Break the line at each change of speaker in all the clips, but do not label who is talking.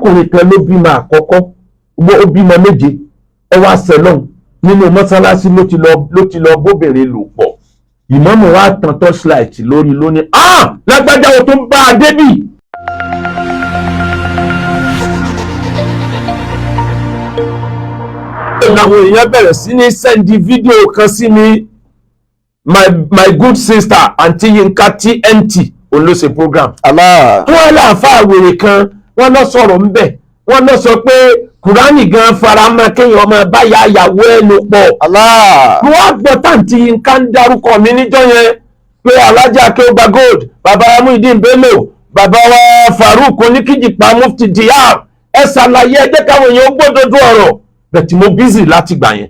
Arákùnrin kan ló bímọ àkọ́kọ́, ó bímọ 7, ó wá sẹlọ́n nínú mọ́sálásí, ló ti lọ bóbìnrin lò pọ̀. Ìmáàmù wa tan torchlight lórí lónìí, ah, lágbájá, o tó bá a débì. Làwọn èèyàn bẹ̀rẹ̀ sí ní send fídíò kan sí mi. My good sister, Aunty Yinka TNT, òun ló ṣe program.
Allah.
Wọ́n láàfáà wèrè kan, wọ́n lọ sọ̀rọ̀ ńbẹ̀, wọ́n lọ sọ pé Kùránì gan faramọ́ kéèyàn ọmọ báyà ìyàwó ẹ̀ lò pọ̀.
Allah.
Mo wá gbọ́ t'Aunty Yinka ń dárúkọ mi níjọ́ yẹn pé Alájà Akéwà Gold, bàbá wa Muhyiddin Bello, bàbá wa Farouk Oníkìjìpá, Mufti Diar, ẹ ṣàlàyé, ẹ jẹ́ káwọn èèyàn gbódòdó ọ̀rọ̀ bẹ̀tì. Mo busy láti gbà yẹn.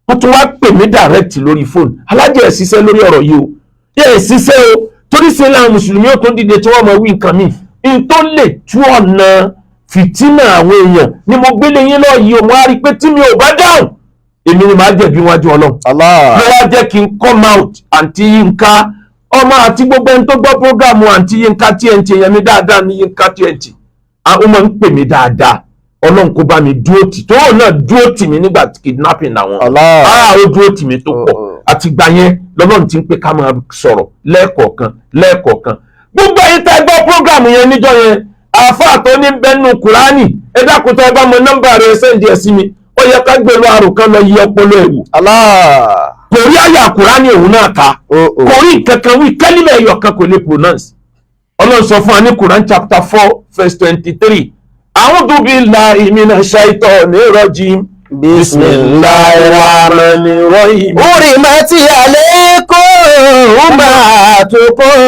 Wọ́n tún wá pè mí direct lórí fóònù: "Alájà, ẹ̀ ṣiṣẹ́ lórí ọ̀rọ̀ yìí o, ẹ̀ ṣiṣẹ́ o, torí sí làwọn mùsùlùmí ó tó dìde tí wọ́n mọ̀ wí nǹkan míì n tó lè tú ọ̀nà fìtínà àwọn èèyàn ni mo gbélé yín lọ yìí o." Mo á rí i pé tí mi ò bá dáhùn, èmi ni màá jẹ̀bi wájú Ọlọ́run.
Allah.
Ló wá jẹ́ kí n come out. Àǹtí Yínká ọmọ àti gbogbo ẹni tó gbọ́ program Àǹtí Yínká TNT yẹn mi dáadáa ní Yínká TNT, ó máa ń pè mí dáadáa. Ọlọ́run kó bá mi dúró tì tó náà, dúró tì mí nígbà kidnapping àwọn.
Allah.
Ah, ó dúró tì mí tó pọ̀.
Oh.
Àtìgbà yẹn lọ́lọ́run ti ń pè ká máa sọ̀rọ̀ lẹ́ẹ̀kọ̀ọ̀kan lẹ́ẹ̀kọ̀ọ̀kan. Gbogbo ẹ̀yin tẹ́ gbọ́ program yẹn níjọ́ yẹn, àáfàá tó ní bẹ́nu Kùránì, ẹ dákun, tẹ́ ẹ bá mọ nọ́mbà rẹ̀, send ẹ̀ sí mi. Ó yẹ ká gbé lọ àrùn kan lọ yí ọpọlọ ẹ̀ wò.
Allah.
Kò rí àyà Kùránì òun náà ká.
Oh.
Kò rí nǹkan kan wí, kẹ́límẹ̀ ẹ̀yọ̀ kan kò lè pronounce. Ọlọ́run sọ fún wa ní Quran chapter 4 verse 23: "A'udhu billahi minash shaitani rajim. Bismillahir rahmanir rahim."
Hurimat alaykum ummahatukum.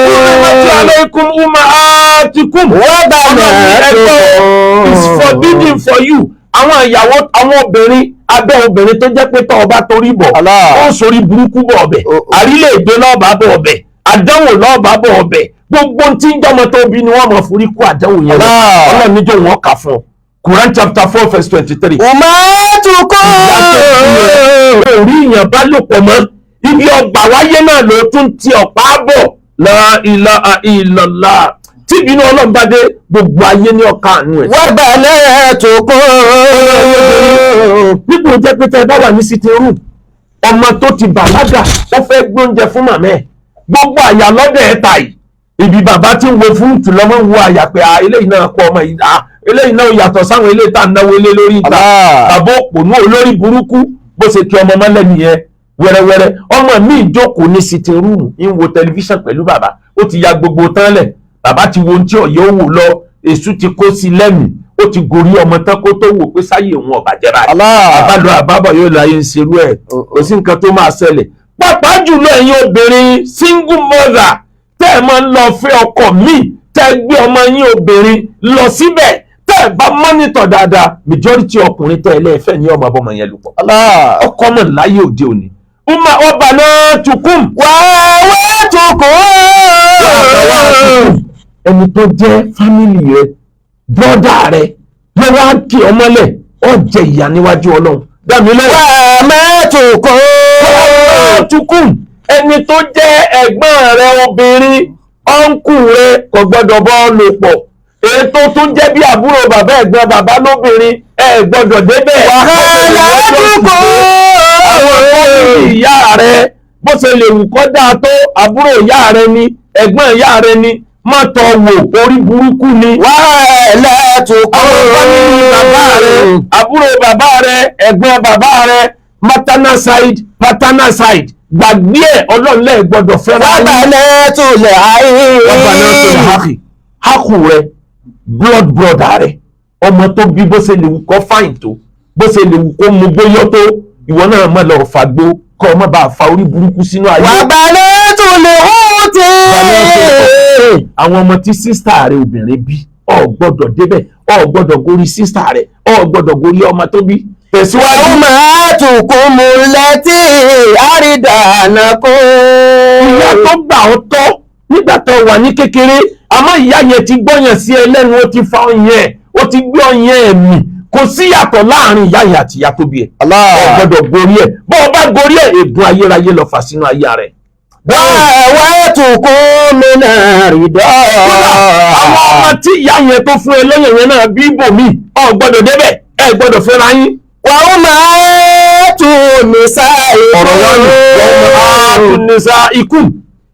Hurrimat alaykum ummahatukum.
Wa banatukum.
Is forbidden for you. Àwọn ìyàwó, àwọn obìnrin, abẹ́ obìnrin tó jẹ́ pé tọ́ ọba torí bọ̀,
Allah.
ó sórí burúkú bọ̀ ọbẹ̀.
Oh, oh.
Àrílẹ̀-èdè lọ́ọ̀bà bọ̀ ọbẹ̀, àdánwò lọ́ọ̀bà bọ̀ ọbẹ̀. Gbogbo tí ń jọmọ tó bí ni wọ́n mọ̀ forí kó àdánwò yẹn lọ.
Allah.
Ọlọ́run níjọ́ wọn kà fún ọ, Quran chapter 4 verse 23.
Ummahatukum.
Orí èèyàn bá lò pọ̀ mọ́ ibi ọgbà wáyé náà ló tún ti ọ̀pá bọ̀. La ilaha illallah. Tí ìbínú Ọlọ́run bá dé, gbogbo ayé ní ọ̀ka àánú ẹ̀.
Wa banatukum.
Nígbà tó jẹ́ pé tẹ́ ẹ bá wà ní sitting room, ọmọ tó ti bàlágà, ó fẹ́ gbóúnjẹ fún màmá ẹ̀, gbogbo àyà lọ́dẹ̀ ẹ̀ ta yìí, ibi bàbá tí ń wo fúrúùtù lọ́mọ ń wo àyà pé, ah, eléyìí náà kọ́ ọmọ yìí, ah, eléyìí náà yàtọ̀ sáwọn eléyìí tá à ń náwó ilé lórí ìta.
Allah.
Bàbá òpònú olórí burúkú, bó ṣe kí ọmọ mọ́lẹ̀ nìyẹn wẹ́rẹ́wẹ́rẹ́. Ọmọ mi jókòó ní sitting room, ń wo tẹlifíṣàn pẹ̀lú bàbá, ó ti ya gbogbo tán lẹ̀. Bàbá ti wo ohun tí ọ̀yọ́ wò lọ, èṣù ti kó sí lẹ́mìí, ó ti gorí ọmọ tán kó tó wò pé sáyé òun ọ̀bàjẹ́ báyìí.
Allah.
Àbálọ àbábọ̀ yóò lọ, ayé ń ṣerú ẹ̀.
Oh.
Kò sí nǹkan tó máa ṣẹlẹ̀. Pàápàá jùlọ ẹ̀yin obìnrin single mother tẹ́ ẹ máa ń lọ fẹ́ ọkọ míì, tẹ́ ẹ gbé ọmọ yín obìnrin lọ síbẹ̀, tẹ́ ẹ bá monitor dáadáa, majority ọkùnrin tẹ́ ẹ lẹ́ẹ̀fẹ́ ní ọmọ abọ́mọ yẹn lò pọ̀.
Allah.
Ọkọ mọ̀ láyé òde òní. Uma ọba náà tukùm.
Wa akhawatukum.
Ẹni tó jẹ́ family rẹ, brother rẹ ló wá kí ọmọlẹ̀, ó jẹ ìyà níwájú Ọlọ́run. Dàmí lọ́wọ́.
Wa amatukum.
Tukùn, ẹni tó jẹ́ ẹ̀gbọ́n rẹ obìnrin, uncle rẹ, kò gbọ́dọ̀ bọ́ lò pọ̀. Èyí tó tún jẹ́ bí àbúrò bàbá, ẹ̀gbọ́n bàbá lóbìnrin, ẹ gbọ́dọ̀ débẹ̀.
Wa khalatukum.
Àwọn family ìyá rẹ, bó ṣe lè wù kọ́ dáa tó, àbúrò ìyá rẹ ni, ẹ̀gbọ́n ìyá rẹ ni, má tọ́ wò, orí burúkú ni.
Wa khalatukum.
Àwọn family bàbá rẹ, àbúrò bàbá rẹ, ẹ̀gbọ́n bàbá rẹ, maternal side, paternal side, gbàgbé ẹ̀. Ọlọ́run lẹ́ẹ̀ gbọ́dọ̀ fẹ́ra
Wa
yín.
banatul
Wọ́n bá náà tó
akhi.
hákì hákù rẹ, blood brother rẹ, ọmọ tó bí, bó ṣe lè wù kó fine tó, bó ṣe lè wù kó mu gbóyọ́ tó, ìwọ náà má lọ fàgbó kọ́ ọ má bàa fa orí burúkú sínú ayé.
Wa banatul ukhti.
Àwọn ọmọ tí sister rẹ obìnrin bí, ọ gbọ́dọ̀ débẹ̀, ọ gbọ́dọ̀ gorí sister rẹ, ọ gbọ́dọ̀ gorí ọmọ tó bí. Tẹ̀síwájú.
Wa ummahatukum allati arda'nakum.
Ìyá tó gbà ọ́ tọ́ nígbà tó wà ní kékeré, àmọ́ ìyá yẹn ti gbọ́yàn sí ẹ lẹ́nu, ó ti fa ọyàn ẹ̀, ó ti gbé ọyàn ẹ̀ mì, kò sí yàtọ̀ láàrin ìyá yẹn àti ìyá tó bí ẹ.
Allah.
Ọ gbọ́dọ̀ gorí ẹ̀. Bọ́ ọ bá gorí ẹ̀, ègún ayérayé lọ fà sínú ayé rẹ̀.
Da'awatukum min rida.
Àwọn ọmọ tí ìyá yẹn tó fún ẹ lọ́yàn yẹn náà bí bòmí, ò gbọ́dọ̀ débẹ̀, ẹ gbọ́dọ̀ fẹ́ra yín.
Wa ummahatu nisaikum.
Ọ̀rọ̀ wọn ni wọ́n nisa ikú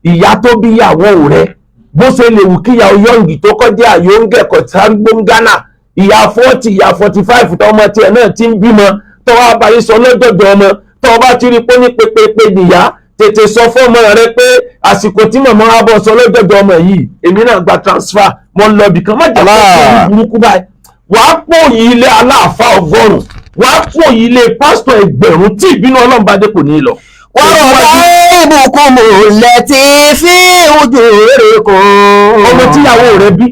ìyá tó bí ìyàwó rẹ̀, bó ṣe lè wù kíyà yọ̀ǹgì tó kọjá àyóǹgẹ̀kọ̀ sáńgbóngánà, ìyá 40, ìyá 45, tó ọmọ tiẹ̀ náà ti ń bímọ, tó wá bá yín sọ lọ́dọ̀dọ̀ ọmọ, tó bá ti rí pé ní pépépé nìyá, tètè sọ fọ́mọ rẹ pé àsìkò tí màmá wa bọ̀ sọ lọ́dọ̀dọ̀ ọmọ yìí, èmi náà gba transfer, mo ń lọ ibìkan, má jẹ́ kó tó burúkú báyìí. Wàá pò yìí ilé aláàfáà 100, wàá pò yìí ilé pásítọ̀ 1000, tí ìbínú Ọlọ́run bá dé kò ní í lọ.
Wa raba'ibukum allati fi hujurikum.
Ọmọ tíyàwó rẹ bí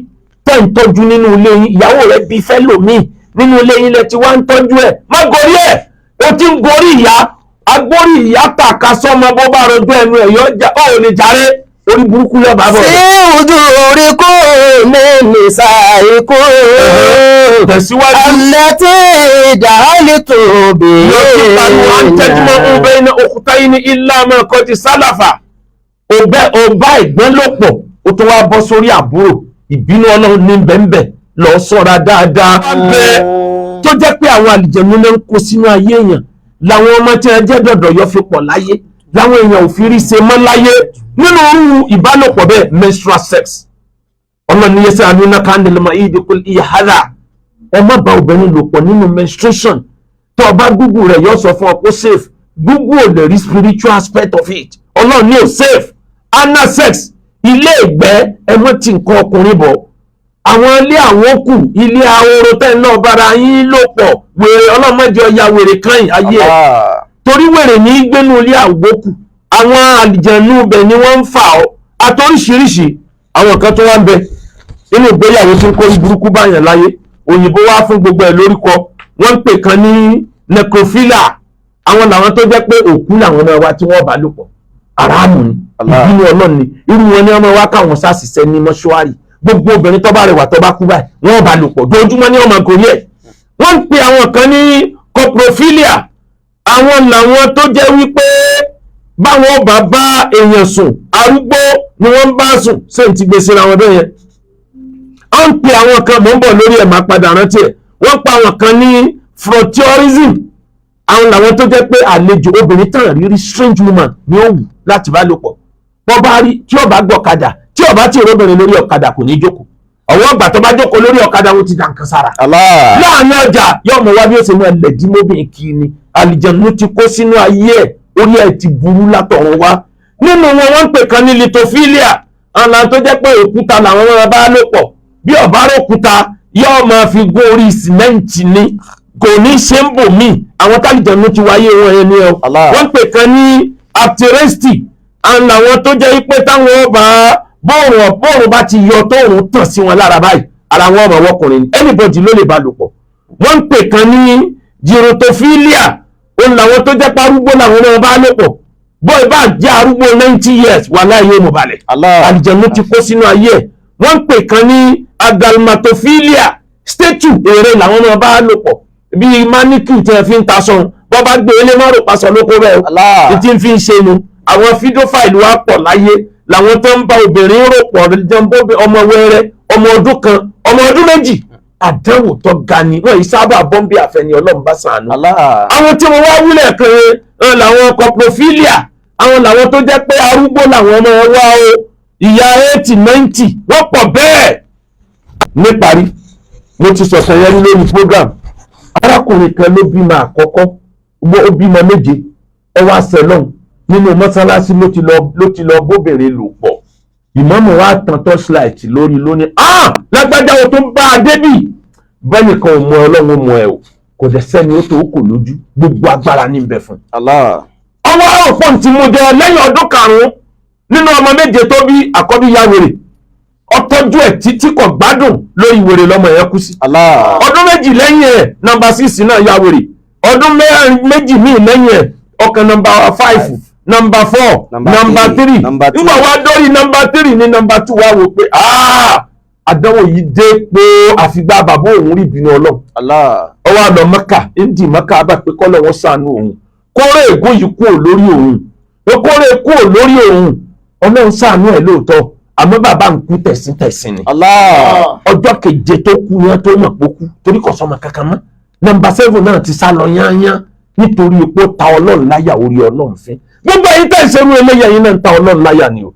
tẹ́ ń tọ́jú nínú ilé yín, ìyàwó rẹ bí fẹ́ lòmíì nínú ilé yín lẹ ti wá ń tọ́jú ẹ̀, má gorí ẹ̀, o ti ń gorí ìyá, agbórí ìyá tàka sọmọ, bó bá rọjò ẹnu ẹ̀ yọ ọjà, ó lè jàre, orí burúkú yọ bàbọ̀
Fi
rẹ̀.
hujurikum min nisaikum.
Tẹ̀síwájú.
Allati ja'altum
Yóò ti pariwo à ń tẹ́júmọ́
bihinna.
ọbẹ̀ iná òkúta yìí ní ilá ọmọ ẹ̀kọ́ ti sálàfà ọba ẹ̀gbọ́n ló pọ̀, ó tún wá bọ́ sórí àbúrò, ìbínú Ọlọ́run ní bẹ́ẹ̀nbẹ́ẹ̀, lọ sọ́ra dáadáa. Bẹ́ẹ̀ tó jẹ́ pé àwọn àlìjẹ̀nu náà ń kó sínú ayé èèyàn, làwọn ọmọ tí wọ́n jẹ́ dọ̀dọ̀ yọ fi pọ̀ láyé, làwọn èèyàn ò fi rí ṣe mọ́ láyé nínú irú ìbálòpọ̀ bẹ́ẹ̀, menstrual sex. Ọlọ́run ní yẹsẹ̀ àánú kánilọ́mọ ìdíkùn ìhádà, ẹ má bá obìnrin lò pọ̀ nínú menstruation. Tó o bá Google rẹ̀, yóò sọ fún ọ pé safe. Google ò lè rí spiritual aspect of it. Ọlọ́run ní ò safe. Anal sex, ilé ìgbẹ́, ẹ mọ́ ti nǹkan ọkùnrin bọ̀, àwọn ilé àwọn kù, ilé ahoro tẹ́ ń lọ bára yín lò pọ̀, wèrè ọlọ́mọdé ọya wèrè kan ayé ẹ̀, torí wèrè ní í gbénú ilé àwòkù, àwọn àlìjẹ̀nú ibẹ̀ ni wọ́n ń fà ọ́, àtọ́ríṣiríṣi àwọn kan tó wá ń bẹ nínú ìgbéyàwó tí ń kó burúkú báyàn láyé. Òyìnbó wá fún gbogbo ẹ̀ lórúkọ, wọ́n ń pè kan ní necrophilia, àwọn làwọn tó jẹ́ pé òkú làwọn náà wá tí wọ́n bá lò pọ̀, aráàmù ni, ìbínú Ọlọ́run ni. Irú wọn ni wọ́n máa wá káwọn sáṣìṣẹ́ ní mọ́ṣúárì. Gbogbo obìnrin tó bá rẹwà tó bá kú báyìí, wọ́n bá lò pọ̀ dojúmọ́ ní ọmọ gorí ẹ̀. Wọ́n ń pè àwọn kan ní coprophilia, àwọn làwọn tó jẹ́ wípé báwọn bá bá èèyàn sùn, arúgbó ni wọ́n ń bá sùn. Ṣé n ti gbé síra wọn bẹ́ẹ̀ yẹn? Wọ́n ń pè àwọn kan, mò ń bọ̀ lórí ẹ̀, máa padà rántí ẹ̀. Wọ́n pa àwọn kan ní frotteurism, àwọn làwọn tó jẹ́ pé àlejò obìnrin tàn rírí, strange woman ni ó wù láti bá lò pọ̀. Bọ́ bá rí tí ó bá gbọ̀kadà, tí ó bá tí ìrọ́bìnrin lórí ọ̀kadà, kò ní jókòó. Ọwọ́ ọgbà tó bá jókòó lórí ọ̀kadà, wọn ti dà nǹkan sára. Láàrin ọjà, yóò mọ wá bí ó ṣe máa lẹ̀dí mọ́bìnrin kiri ni. Àlìjẹ̀nu ti kó sínú ayé ẹ̀, orí ẹ̀ ti burú látọ̀run wá. Nínú wọn, wọ́n ń pè kan ní lithophilia, àwọn tó jẹ́ pé òkúta làwọn máa bá lò pọ̀. Bí ọ̀bá rókúta, yóò máa fi gún orí sìmẹ́ǹtì ni, kò ní ṣe ń bò míì. Àwọn tálìjẹ̀nu ti wáyé wọn yẹn ni ẹ. Wọ́n ń pè kan ní apteresti, àwọn làwọn tó jẹ́ pé táwọn ọba bóòrùn bá ti yọ, tóòrùn tàn sí wọn lára báyìí, ara wọn ọmọ ọkùnrin ni, anybody ló lè bá lò pọ̀. Wọ́n ń pè kan ní gerontophilia, òun làwọn tó jẹ́ parúgbó làwọn náà bá lò pọ̀. Bóyá bá jẹ́ arúgbó 90 years, wà láàyè mọ̀ balẹ̀, àlìjẹ̀nu ti kó sínú ayé ẹ̀. Wọ́n ń pè kan ní agalmatophilia, statue, ère làwọn náà bá lò pọ̀, bíi mannequin tí wọ́n fi ń taṣọ, bọ́ bá gbé ilé márùn paṣọ lóko rẹ̀ o tí ń fi ń ṣe nu. Àwọn pedophile wá pọ̀ láyé, làwọn tó ń bá obìnrin rò pọ̀, ọmọ wẹ́rẹ́, ọmọ ọdún 1, ọmọ ọdún 2, àdánwò tó ga ni. Wọ́n yìí sábà bọ́m̀bì, àfẹni Ọlọ́run bá ṣàánú. Àwọn tí wọ́n wá wílẹ̀ kan làwọn coprophilia, àwọn làwọn tó jẹ́ pé arúgbó làwọn ọmọ wa o, ìyá 80, 90, wọ́n pọ̀ bẹ́ẹ̀. Níparí, mo ti sọ̀tàn yẹn rí lórí program. Arákùnrin kan ló bímọ àkọ́kọ́, ó bímọ méje, ó wá sẹlọ̀n nínú mọ́sálásí, ló ti lọ bóbìnrin lò pọ̀. Ìmáàmù wa tan torchlight lórí lónìí, ah, lágbájá, o tó ń bá a débì bẹ́ẹ̀ nìkan ò mọ, Ọlọ́run mọ ẹ o, kò dẹ̀ sẹ́ni ó tó kò lójú, gbogbo agbára ní bẹ fún. Ọwọ́ òpó ti mú jẹ lẹ́yìn ọdún 5 nínú ọmọ méje tó bí, àkọ́bí ya wèrè, ọtọ́jú ẹ̀ títí kò gbádùn, lórí wèrè lọ́mọ yẹn kú sí. Ọdún 2 lẹ́yìn ẹ̀, nọ́mbà 6 náà ya wèrè. Ọdún 2 míì lẹ́yìn ẹ̀, ọkàn nọ́mbà 5, nọ́mbà 4, nọ́mbà 3. Nígbà wá dórí nọ́mbà 3 ní nọ́mbà 2, wá wò pé àdánwò yìí dé pé àfìgbà bàbá òun rí ìbínú Ọlọ́run. Ọwọ́ àlọ́ Mẹ́kà, ndì Mẹ́kà bá pé kọ́lọ̀ wọn ṣàánú òun, kórè ègún yìí kúrò lórí òun, kórè kúrò lórí òun. Ọlọ́run ṣàánú ẹ̀ lóòótọ́, àmọ́ bàbá ń kú tẹ̀síntẹ̀sín ni.
Allah.
Ọjọ́ keje tó kú yẹn tó mọ̀ pé ó kú, torí kò sọmọ kankan mọ́. Number 7 náà ti sá lọ yányán nítorí epo ta Ọlọ́run láyà, orí Ọlọ́run fín. Gbogbo ẹ̀yin tẹ̀ ń ṣerú eléyà yín náà ń ta Ọlọ́run láyà ni o.